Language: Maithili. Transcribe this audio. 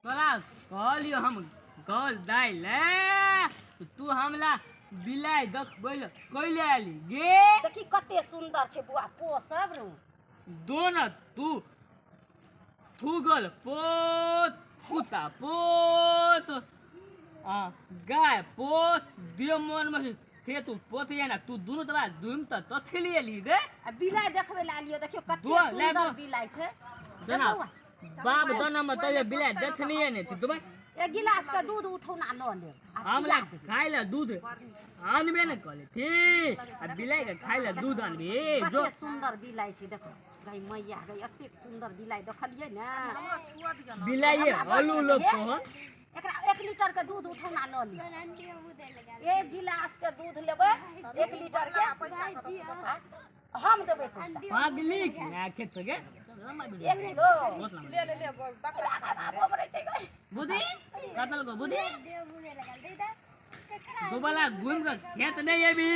तोरा कहलियो हम गल दाइ ले, तू हमला बिलाइ देखबै ले कैले आली गे? देखी कते सुंदर छै बुआ पोसब रू। दो न तू थूगल पोत, कुत्ता पोत आ गाय पोत, दियो मन में थे तू पोत या ना तू दुनू तबा दुम त तथिली एली गे। आ बिलाइ देखबै ले आलियो, देखियो कते दो, ले सुंदर दो। बिलाइ छै। जना बौआ, बाप दोना में तले बिलाइ देखनी ने तू दुबा। एक गिलास के दूध उठौना ल लेब आ हमला पिया देबै। खाइ ला दूध आनबे ने कहले थी, आ बिलाइ के खाइ ला दूध आनबे जो। कते सुंदर बिलाइ छै देखो गई मैया गई, एतेक सुंदर बिलाइ देखलियै ने। बिलाइए हलू लोग तोहर। एकरा 1 लीटर के दूध उठौना ल ली, एक गिलास के दूध लेबै 1 लीटर के हम देबै पैसा। पागली ना खेत के 1 किलो बहुत लंबा। ले ले ले बकरा। बुद्धि कतल को बुद्धि दुबला घूम के खेत नहीं अभी।